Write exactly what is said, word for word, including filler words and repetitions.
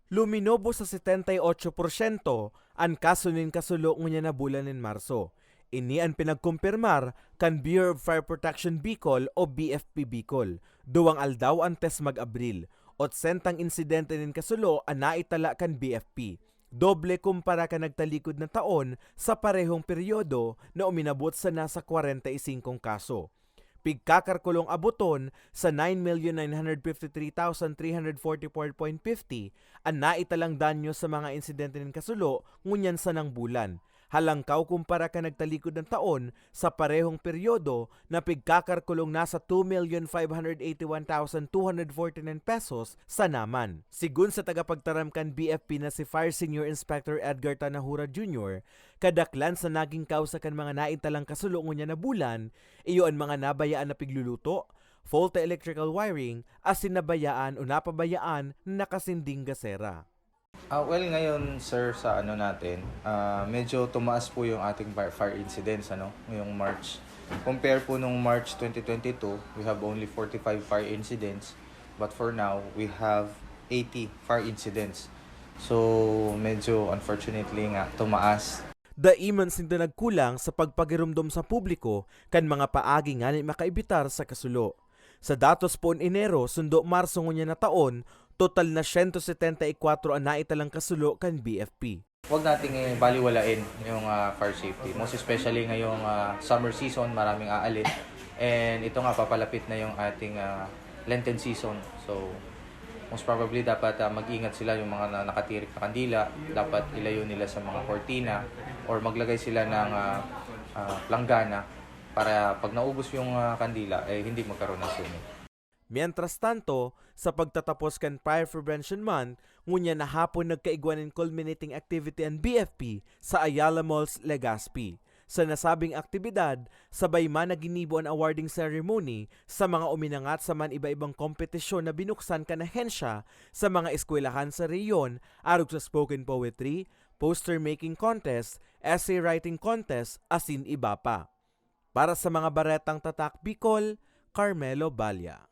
Luminobo sa setenta y ocho porsyento an kaso nin kasulo ngunyan na bulan nin Marso. Ini an pinagkumpirmar kan Bureau of Fire Protection Bicol o B F P Bicol, duwang aldaw antes mag-Abril. Otsentang insidente nin kasulo an naitala kan B F P. Doble kumpara kan nagtalikod na taon sa parehong peryodo na uminabot sa nasa kwarenta y singkong kaso. Pigkakarkulong aboton sa nine million nine hundred fifty three thousand three hundred forty four point fifty an naitalang danyo sa mga insidente nin kasulo ngunyan sanang bulan. Halangkaw kumpara kan nagtalikod na taon sa parehong peryodo na pigkakarkulong nasa two million five hundred eighty one thousand two hundred forty nine pesos sana man. Sigon sa tagapagtaram kan B F P na si Fire Senior Inspector Edgar Tanahura Junior, kadaklan sa naging kausa kan mga naitalang kasulo ngunyan na bulan, iyo an mga nabayaan na pigluluto, faulty electrical wiring, asin nabayaan o napabayaan na nakasinding gasera. Ah, well, ngayon, sir, sa ano natin, ah, medyo tumaas po yung ating fire, fire incidents, ano, ngayong March. Compare po nung March twenty twenty-two, we have only forty-five fire incidents. But for now, we have eighty fire incidents. So, medyo unfortunately nga, tumaas. Dai man sinda nagkulang sa pagpagiromdom sa publiko kan mga paagi nganing makaibitar sa kasulo. Sa datos poon Enero sundo Marso ngunyan na taon, total na siyento setenta y kwatro an naitalang kasulo kan B F P. Huwag nating, eh, baliwalain yung, ah, fire safety. Most especially ngayong, ah, summer season, maraming aalis. And ito nga, papalapit na yung ating, ah, Lenten season. So, most probably, dapat, ah, mag-ingat sila, yung mga na-, nakatirik na kandila, dapat ilayo nila sa mga kortina or maglagay sila ng, ah, ah, planggana para pag naubos yung, ah, kandila, eh, hindi magkaroon ng sunog. Mientras tanto, sa pagtatapos kan Fire Prevention Month, ngunyan na hapon nagkaigwa nin culminating activity an B F P sa Ayala Malls, Legazpi. Sa nasabing aktibidad, sabay man na ginibo an awarding ceremony sa mga uminangat sa man iba-ibang kompetisyon na binuksan kan ahensya sa mga eskwelahan sa rehiyon, arog sa spoken poetry, poster making contest, essay writing contest, asin iba pa. Para sa mga Baretang Tatak Bicol, Carmelo Balla.